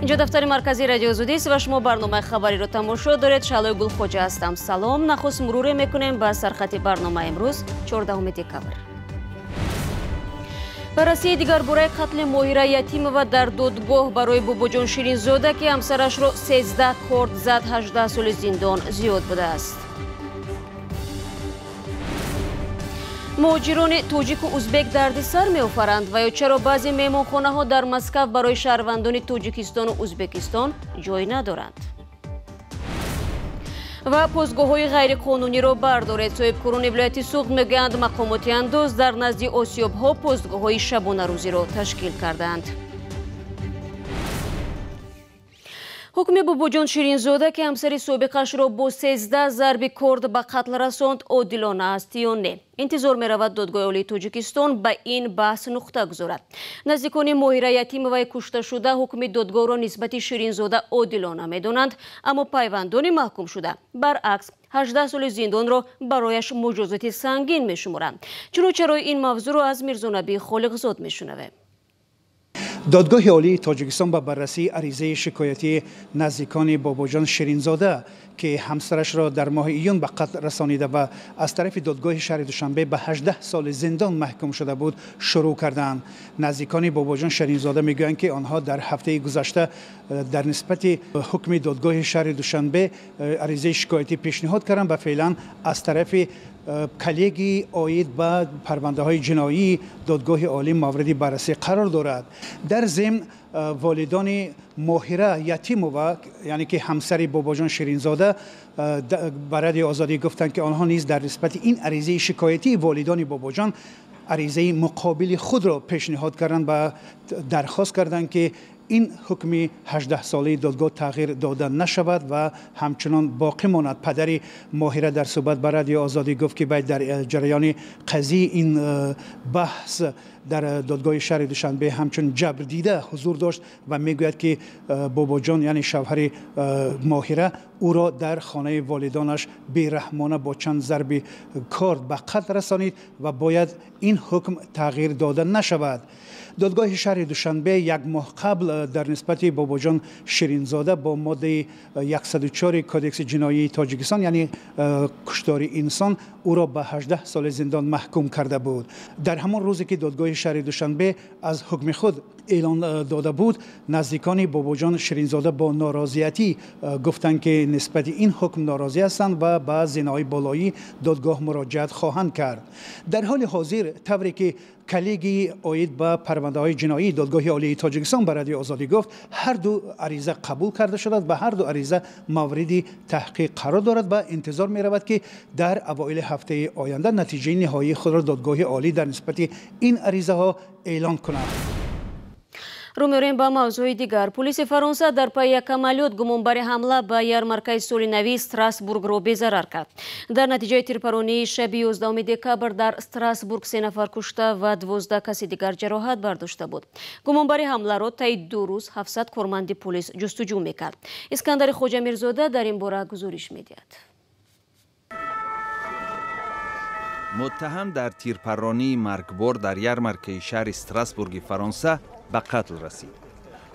Инҷо дафтари марказии Радиои Озодӣ аст ва шумо барномаи хабариро тамошо доред. Шаҳлои Гулхоҷа ҳастам. Салом. Нахуст муруре мекунем ба сархати барномаи имрӯз, 14 декабр. Баррасии дигар бораи қатли Моҳира Ятимова дар додгоҳ барои Бобоҷон Ширинзода, ки ҳамсарашро 13 корд зад, 18 соли зиндон зиёд будааст. Муҳоҷирони тоҷику узбек дардисар меофаранд ва ё чаро баъзе меҳмонхонаҳо дар Москав барои шаҳрвандони Тоҷикистону Узбекистон ҷой надоранд. Ва постгоҳҳои ғайриқонуниро бардоред. Соҳибкорони вилояти Суғд мегӯянд, мақомоти андоз дар назди осиёбҳо постгоҳҳои шабонарӯзиро ташкил кардаанд. Ҳукми Бобоҷон Ширинзода, ки ҳамсари собиқашро бо 13 зарби корд ба қатл расонд, одилона аст ё не? Интизор меравад Додгоҳи Олии Тоҷикистон ба ин баҳс нуқта гузорад. Наздикони Моҳира Ятимоваи кушташуда ҳукми додгоҳро нисбати Ширинзода одилона медонанд, аммо пайвандони маҳкумшуда баръакс 18 соли зиндонро барояш муҷозоти сангин мешуморанд. Чуну чарои ин мавзӯъро аз Мирзонабӣ Холиқзод мешунавем. Додгоҳи Олии Тоҷикистон ба баррасии аризаи шикоятии наздикони Бобоҷон Ширинзода, ки ҳамсарашро дар моҳи июн ба қатл расонида ва аз тарафи додгоҳи шаҳри Душанбе ба 18 соли зиндон маҳкум шуда буд, шурӯъ карданд. Наздикони Бобоҷон Ширинзода мегӯянд, ки онҳо дар ҳафтаи гузашта дар нисбати ҳукми додгоҳи шаҳри Душанбе аризаи шикоятӣ пешниҳод карданд ва феълан аз тарафи коллегии оид ба парвандаҳои ҷиноии додгоҳи олӣ мавриди баррасӣ қарор дорад. Дар зимн волидони Моҳира Ятимова, яъне ки ҳамсари Бобоҷон Ширинзода, ба Радиои Озодӣ гуфтанд, ки онҳо низ дар нисбати ин аризаи шикоятии волидони Бобоҷон аризаи муқобили худро пешниҳод карданд ва дархост карданд, ки ин ҳукми 18-солаи додгоҳ тағйир дода нашавад ва ҳамчунон боқӣ монад. Падари Моҳира дар суҳбат ба Радиои Озодӣ гуфт, ки бояд дар ҷараёни қазияи ин баҳс дар додгоҳи шаҳри Душанбе ҳамчун ҷабрдида ҳузур дошт ва мегӯяд, ки Бобоҷон, яъне шавҳари Моҳира, ӯро дар хонаи волидонаш бераҳмона бо чанд зарби корд ба қатл расонид ва бояд ин ҳукм тағйир дода нашавад. Додгоҳи шаҳри Душанбе як моҳ қабл дар нисбати Бобоҷон Ширинзода бо моддаи 104 Кодекси ҷиноии Тоҷикистон, яъне куштори инсон, ӯро ба 18 соли зиндон маҳкум карда буд. Дар ҳамон рӯзе ки додгоҳи шаҳри Душанбе аз ҳукми худ эълон дода буд, наздикони Бобоҷон Ширинзода бо норозиятӣ гуфтанд, ки нисбати ин ҳукм норозӣ ҳастанд ва ба зинаҳои болоии додгоҳ муроҷиат хоҳанд кард. Дар ҳоли ҳозир, тавре ки коллегии оид ба парвандаҳои ҷиноии Додгоҳи Олии Тоҷикистон ба Радиои Озодӣ гуфт, ҳар ду ариза қабул карда шудааст ва ҳар ду ариза мавриди таҳқиқ қарор дорад ва интизор меравад, ки дар авоили ҳафтаи оянда натиҷаи ниҳоии худро Додгоҳи Олӣ дар нисбати ин аризаҳо эълон кунад. Рӯ меорем ба мавзӯи дигар. Полиси Фаронса дар пайи як амалиёт гумонбари ҳамла ба ярмаркаи соли нави Страсбургро безарар кард. Дар натиҷаи тирпаронии шаби 11 декабр дар Страсбург 3 нафар кушта ва 12 каси дигар ҷароҳат бардошта буд. Гумонбари ҳамларо таи 2 рӯз 700 корманди полис ҷустуҷӯ мекард. Искандари Хоҷамирзода дар ин бора гузориш медиҳад. Муттаҳам дар тирпаронии маргбор дар ярмаркаи шаҳри Страсбурги Фаронса ба қатл расид.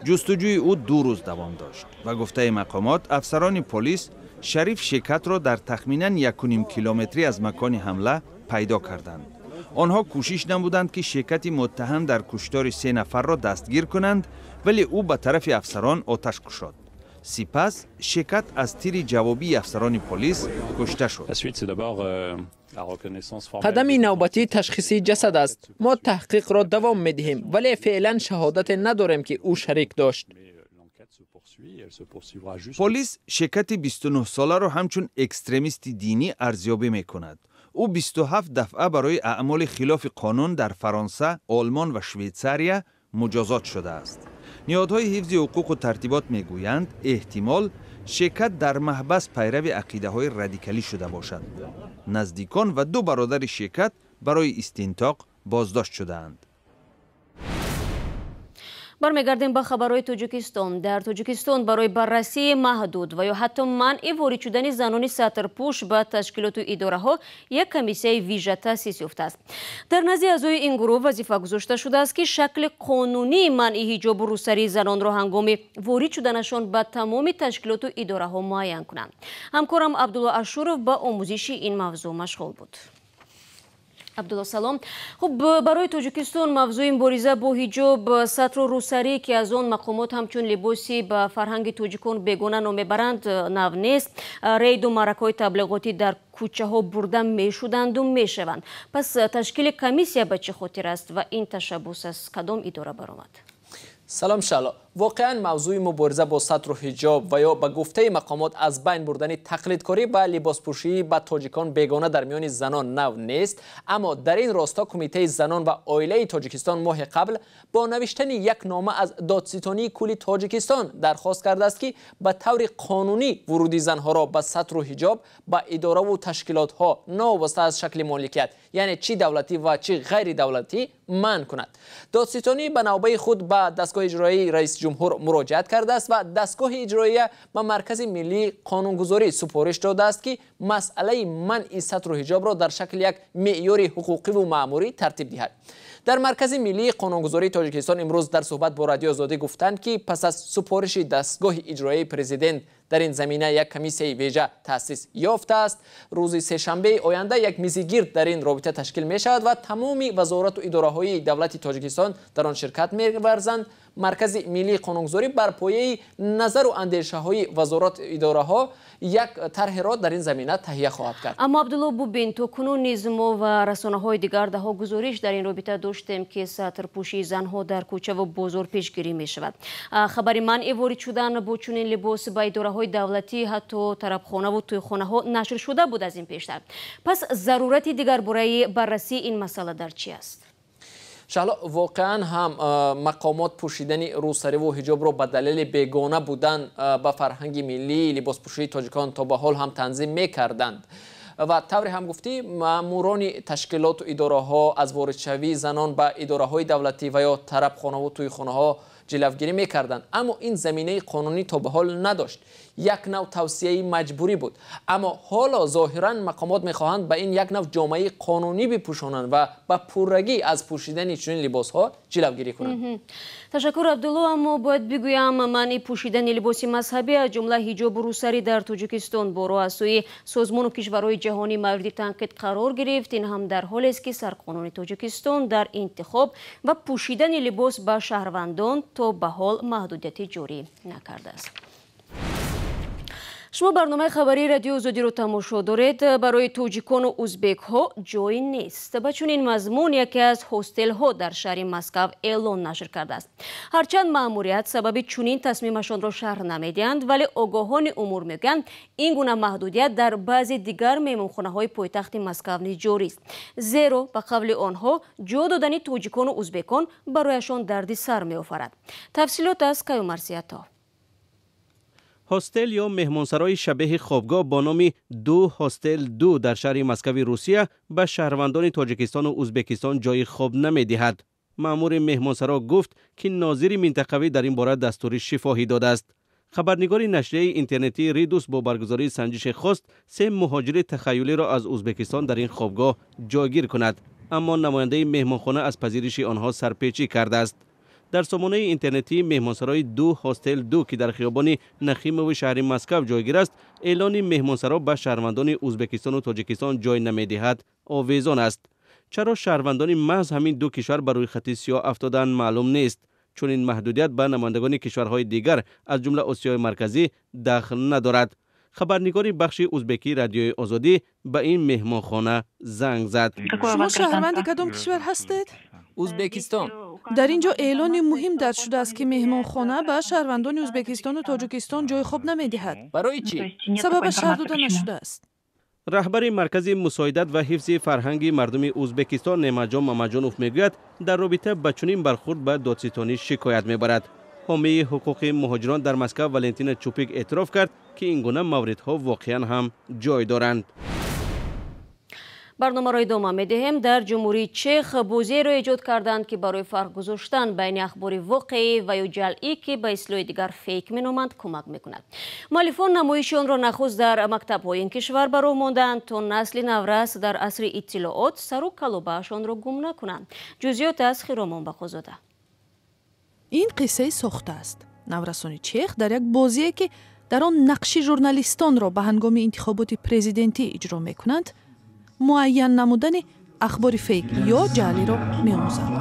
Ҷустуҷӯи ӯ 2 рӯз давом дошт. Ба гуфтаи мақомот, афсарони полис Шариф Шекатро дар тахминан 1,5 километрӣ аз макони ҳамла пайдо карданд. Онҳо кӯшиш намуданд, ки Шекати муттаҳам дар куштори 3 нафарро дастгир кунанд, вале ӯ ба тарафи афсарон оташ кушод. Сипас Шекат аз тири ҷавобии афсарони полис кушта шуд. Қадами навбатӣ ташхиси ҷасад аст. Мо таҳқиқро давом медиҳем, вале феълан шаҳодате надорем, ки ӯ шарик дошт. Полис Шекати 29-соларо ҳамчун экстремисти динӣ арзёбӣ мекунад. Ӯ 27 дафъа барои аъмоли хилофи қонун дар Фаронса, Олмон ва Швейтсария муҷозот шудааст. Ниҳодҳои ҳифзи ҳуқуқу тартибот мегӯянд, эҳтимол Шекат дар маҳбас пайрави ақидаҳои радикалӣ шуда бошад. Наздикон ва 2 бародари Шекат барои истинтоқ боздошт шудаанд. Бармегардем ба хабарҳои Тоҷикистон. Дар Тоҷикистон барои баррасии маҳдуд ва ё ҳатто манъи ворид шудани занони сатрпӯш ба ташкилоту идораҳо як комиссияи вижа таъсис ёфтааст. Дар назди аъзои ин гурӯҳ вазифа гузошта шудааст, ки шакли қонунии манъи ҳиҷобу рӯсарии занонро ҳангоми ворид шуданашон ба тамоми ташкилоту идораҳо муайян кунанд. Ҳамкорам Абдулло Ашуров ба омӯзиши ин мавзӯъ машғул буд. Абдулло, салом. Хуб, барои Тоҷикистон мавзӯи мубориза бо ҳиҷоб, сатру рӯсарӣ, ки аз он мақомот ҳамчун либоси ба фарҳанги тоҷикон бегона ном мебаранд, нав нест. Рейду маъракаҳои таблиғотӣ дар кӯчаҳо бурда мешуданду мешаванд. Пас ташкили комиссия ба чӣ хотир аст ва ин ташаббус аз кадом идора баромад? Салом, Шаҳло. Воқеан, мавзӯи мубориза бо сатру ҳиҷоб ва ё ба гуфтаи мақомот аз байн бурдани тақлидкорӣ ба либоспӯшии ба тоҷикон бегона дар миёни занон нав нест. Аммо дар ин росто Кумитаи занон ва оилаи Тоҷикистон моҳи қабл бо навиштани як нома аз Додситонии кулли Тоҷикистон дархост кардааст, ки ба таври қонунӣ вуруди занҳоро ба сатру ҳиҷоб ба идораву ташкилотҳо, новобаста аз шакли моликият, яъне чӣ давлатӣ ва чӣ ғайридавлатӣ, манъ кунад. Додситонӣ ба навбаи худ ба дастгоҳи иҷроияи раиси ҷумҳур муроҷиат кардааст ва дастгоҳи иҷроия ба Маркази миллии қонунгузорӣ супориш додааст, ки масъалаи манъи сатру ҳиҷобро дар шакли як меъёри ҳуқуқиву маъмурӣ тартиб диҳад. Дар Маркази миллии қонунгузории Тоҷикистон имрӯз дар суҳбат бо Радиои Озодӣ гуфтанд, ки пас аз супориши дастгоҳи иҷроияи президент дар ин замина як комиссияи вежа таъсис ёфтааст. Рӯзи сешанбеи оянда як мизи гирд дар ин робита ташкил мешавад ва тамоми вазорату идораҳои давлати Тоҷикистон дар он ширкат меварзанд. Маркази миллии қонунгузорӣ бар пояи назару андешаҳои вазорату идораҳо як тарҳеро дар ин замина таҳия хоҳад кард. Аммо, Абдулло, бубин, то кунун низ мо ва расонаҳои дигар даҳо гузориш дар ин робита доштем, ки сатрпӯшии занҳо дар кӯчаву бозор пешгирӣ мешавад. Хабари манъи ворид шудан бо чунин либос ба идораҳои давлатӣ, ҳатто тарабхонаву тӯйхонаҳо нашр шуда буд аз ин пештар. Пас зарурати дигарбораи баррасии ин масъала дар чӣ аст? Шаҳло, воқеан ҳам мақомот пӯшидани рӯсариву ҳиҷобро ба далели бегона будан ба фарҳанги миллии либоспӯшии тоҷикон то ба ҳол ҳам танзим мекарданд. Ва тавре ҳам гуфтӣ, маъмурони ташкилоту идораҳо аз воридшавии занон ба идораҳои давлатӣ ва ё тарабхонаву тӯйхонаҳо ҷилавгирӣ мекарданд. Аммо ин заминаи қонунӣ то ба ҳол надошт, як нав тавсияи маҷбурӣ буд. Аммо ҳоло зоҳиран мақомот мехоҳанд ба ин як нав ҷомаи қонунӣ бипӯшонанд ва ба пуррагӣ аз пӯшидани чунин либосҳо ҷилавгирӣ кунанд. Ташаккур, Абдулло. Аммо бояд бигӯям, манъи пӯшидани либоси мазҳабӣ, аз ҷумла ҳиҷобу рӯсарӣ, дар Тоҷикистон борҳо аз сӯи созмону кишварҳои ҷаҳонӣ мавриди танқид қарор гирифт. Ин ҳам дар ҳолест, ки сарқонуни Тоҷикистон дар интихоб ва пӯшидани либос ба шаҳрвандон то ба ҳол маҳдудияти ҷорӣ накардааст. Шумо барномаи хабарии Радиои Озодиро тамошо доред. Барои тоҷикону узбекҳо ҷой нест. Ба чунин мазмун яке аз ҳостелҳо дар шаҳри Москав эълон нашр кардааст. Ҳарчанд маъмурият сабаби чунин тасмимашонро шарҳ намедиҳанд, вале огоҳони умур мегӯянд, ин гуна маҳдудият дар баъзе дигар меҳмонхонаҳои пойтахти Москав низ ҷорист, зеро ба қавли онҳо ҷо додани тоҷикону узбекон барояшон дарди сар меофарад. Тафсилот аз Каюмарсиято. Ҳостел ё меҳмонсарои шабеҳи хобгоҳ бо номи «Ду Ҳостел Ду» дар шаҳри Москави Русия ба шаҳрвандони Тоҷикистону Узбекистон ҷои хоб намедиҳад. Маъмури меҳмонсаро гуфт, ки нозири минтақавӣ дар ин бора дастури шифоҳӣ додааст. Хабарнигори нашрияи интернетии «Ридус» бо баргузории санҷише хост се муҳоҷири тахаюлиро аз Узбекистон дар ин хобгоҳ ҷойгир кунад, аммо намояндаи меҳмонхона аз пазириши онҳо сарпечӣ кардааст. Дар сомонаи интернетии меҳмонсарои «Ду Ҳостел Ду», ки дар хиёбони Нахимови шаҳри Москав ҷойгир аст, эълони меҳмонсаро ба шаҳрвандони Узбекистону Тоҷикистон ҷой намедиҳад овезон аст. Чаро шаҳрвандони маҳз ҳамин ду кишвар ба рӯйхати сиёҳ афтодаанд, маълум нест. Чунин маҳдудият ба намояндагони кишварҳои дигар, аз ҷумла Осиёи Марказӣ, дахл надорад. Хабарнигори бахши узбекии Радиои Озодӣ ба ин меҳмонхона занг зад. Шумо шаҳрванди кадом кишвар ҳастед? Узбекистон. Дар ин ҷо эълони муҳим дарҷ шудааст, ки меҳмонхона ба шаҳрвандони Ӯзбекистону Тоҷикистон ҷои хоб намедиҳад. Барои чӣ? Сабабаш шарҳ дода нашудааст. Раҳбари Маркази мусоидат ва ҳифзи фарҳанги мардуми Ӯзбекистон Неъматҷон Мамаҷонов мегӯяд, дар робита ба чунин бархурд ба додситонӣ шикоят мебарад. Ҳомии ҳуқуқи муҳоҷирон дар Москав Валентина Чупик эътироф кард, ки ин гуна мавридҳо воқеан ҳам ҷой доранд. Барномаро идома медиҳем. Дар Ҷумҳурии Чех бозиеро эҷод карданд, ки барои фарқ гузоштан байни ахбори воқеӣ ва ё ҷалъӣ, ки ба истилоҳи дигар фейк меноманд, кӯмак мекунад. Муаллифон намоиши онро нахуст дар мактабҳои ин кишвар ба роҳ монданд, то насли наврас дар асри иттилоот сару калобаашонро гум накунанд. Ҷузъиёт аз Хиромон Бақозода. Ин қиссаи сохта аст. Наврасони чех дар як бозие, ки дар он нақши журналистонро ба ҳангоми интихоботи президентӣ иҷро мекунанд, муайян намудани ахбори фейк ё ҷаълиро меомӯзанд.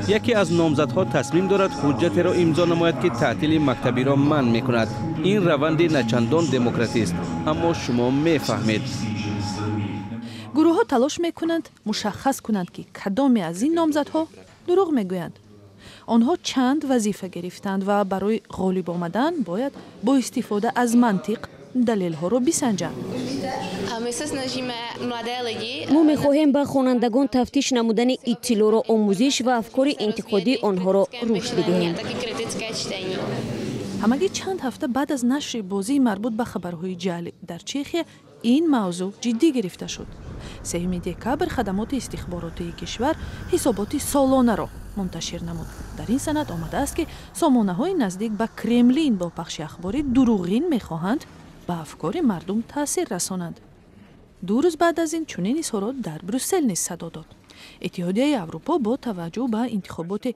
Яке аз номзадҳо тасмим дорад ҳуҷҷатеро имзо намояд, ки таътили мактабиро манъ мекунад. Ин раванди начандон демократист, аммо шумо мефаҳмед. Гурӯҳҳо талош мекунанд мушаххас кунанд, ки кадоме аз ин номзадҳо дурӯғ мегӯянд. Онҳо чанд вазифа гирифтанд ва барои ғолиб омадан бояд бо истифода аз мантиқ далелҳоро бисанҷанд. Мо мехоҳем ба хонандагон тафтиш намудани иттилоъро омӯзиш ва афкори интиқодии онҳоро рушд бидиҳем. Ҳамагӣ чанд ҳафта баъд аз нашри бозии марбут ба хабарҳои ҷаълӣ дар Чехия ин мавзӯъ ҷиддӣ гирифта шуд. 3 декабр хадамоти истихборотии кишвар ҳисоботи солонаро мунташир намуд. Дар ин санад омадааст, ки сомонаҳои наздик ба Кремлин бо пахши ахбори дурӯғин мехоҳанд ба афкори мардум таъсир расонанд. 2 рӯз баъд аз ин чунин изҳорот дар Брюссел низ садо дод. Иттиҳодияи Аврупо бо таваҷҷӯҳ ба интихоботи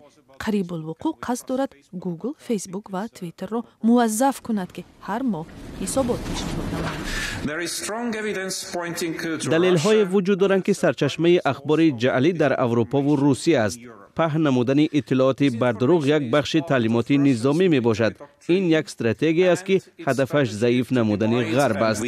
қарибулвуқӯъ қасд дорад Гугл, Фейсбук ва Твиттерро муваззаф кунад, ки ҳар моҳ ҳисобот пешниҳод намоянд. Далелҳое вуҷуд доранд, ки сарчашмаи ахбори ҷаълӣ дар Аврупову Русия аст. Паҳн намудани иттилооти бардурӯғ як бахши таълимоти низомӣ мебошад. Ин як стратегия аст, ки ҳадафаш заиф намудани ғарб аст.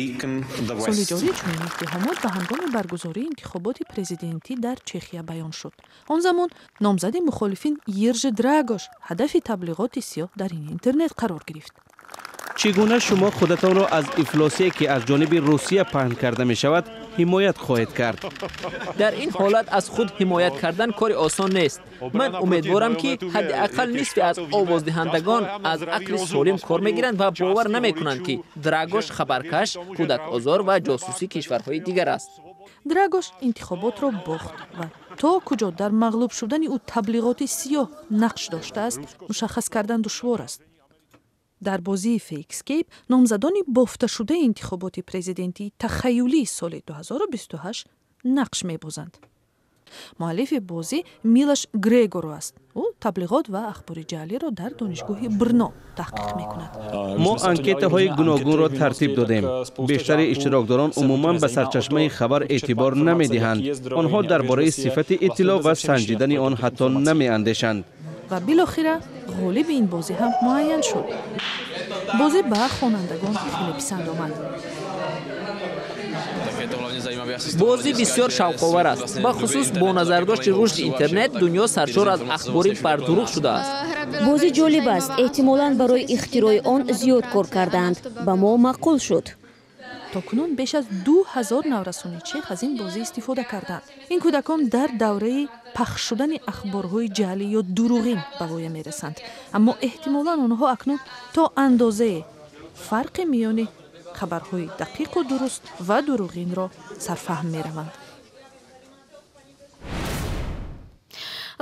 Соли ҷорӣ чунин иттиҳомот ба ҳангоми баргузории интихоботи президентӣ дар Чехия баён шуд. Он замон номзади мухолифин Йиржи Драгош ҳадафи таблиғоти сиёҳ дар ин интернет қарор гирифт. Чӣ гуна шумо худатонро аз ифлосие, ки аз ҷониби Русия паҳн карда мешавад, ҳимоят хоҳед кард? Дар ин ҳолат аз худ ҳимоят кардан кори осон нест. Ман умедворам, ки ҳадди ақал нисфи аз овоздиҳандагон аз ақли солим кор мегиранд ва бовар намекунанд, ки Драгош хабаркаш, кӯдакозор ва ҷосуси кишварҳои дигар аст. Драгош интихоботро бохт ва то куҷо дар мағлуб шудани ӯ таблиғоти сиёҳ нақш доштааст, мушаххас кардан душвор аст. Дар бозии Фейкскейп номзадони бофташудаи интихоботи президентии тахаюлии соли 2028 нақш мебозанд. Муаллифи бозӣ Милаш Грегоро аст. Ӯ таблиғот ва ахбори ҷаълиро дар Донишгоҳи Брно таҳқиқ мекунад. Мо анкетаҳои гуногунро тартиб додем. Бештари иштирокдорон умуман ба сарчашмаи хабар эътибор намедиҳанд. Онҳо дар бораи сифати иттилоъ ва санҷидани он ҳатто намеандешанд. Ва билохира ғолиби ин бозӣ ҳам муайян шуд. Бозӣ ба хонандагон хеле писанд омад. Бозӣ бисёр шавқовар аст. Бахусус бо назардошти рушди интернет дунё саршор аз ахбори бардурӯғ шудааст. Бозӣ ҷолиб аст. Эҳтимолан барои ихтирои он зиёд кор кардаанд. Ба мо маъқул шуд. То кунун беш аз 2000 наврасони чех аз ин бозӣ истифода карданд. Ин кӯдакон дар давраи пахш шудани ахборҳои ҷаълӣ ё дурӯғин ба воя мерасанд, аммо эҳтимолан онҳо акнун то андозае фарқи миёни хабарҳои дақиқу дуруст ва дурӯғинро сарфаҳм мераванд.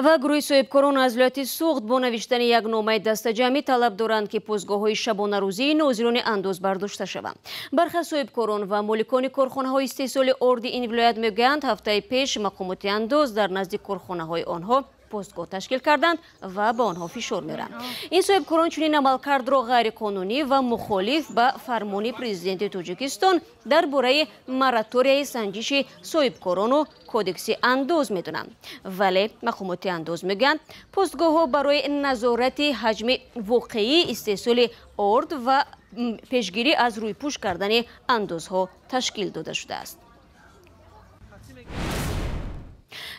Ва гурӯҳи соҳибкорон аз вилояти Суғд бо навиштани як номаи дастаҷамъӣ талаб доранд, ки постгоҳҳои шабонарӯзии нозирони андоз бардошта шаванд. Бархе соҳибкорон ва моликони корхонаҳои истеҳсоли орди ин вилоят мегӯянд, ҳафтаи пеш мақомоти андоз дар назди корхонаҳои онҳо постгоҳ ташкил карданд ва ба онҳо фишор меранд. Ин соҳибкорон чунин амалкардро ғайриқонунӣ ва мухолиф ба фармони президенти Тоҷикистон дар бораи мораторияи санҷиши соҳибкорону кодекси андоз медонанд. Вале мақомоти андоз мегӯянд, постгоҳҳо барои назорати ҳаҷми воқеии истеҳсоли орд ва пешгирӣ аз рӯйпӯш кардани андозҳо ташкил дода шудааст.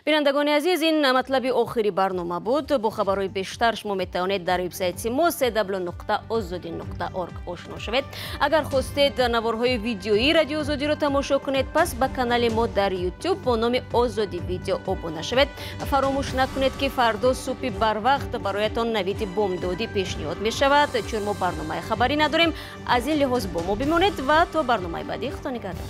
Бинандагони азиз, ин матлаби охири барнома буд. Бо хабарҳои бештар шумо метавонед дар вебсайти мо cw.ozodi.org ошно шавед. Агар хостед наворҳои видеоии Радио Озодиро тамошо кунед, пас ба канали мо дар YouTube бо номи Озоди Видео обуна шавед. Фаромӯш накунед, ки фардо субҳи барвақт бароятон навиди бомдодӣ пешниҳод мешавад, чун мо барномаи хабарӣ надорем. Аз ин лиҳоз бо мо бимонед ва то барномаи баъдӣ Худо нигаҳдор.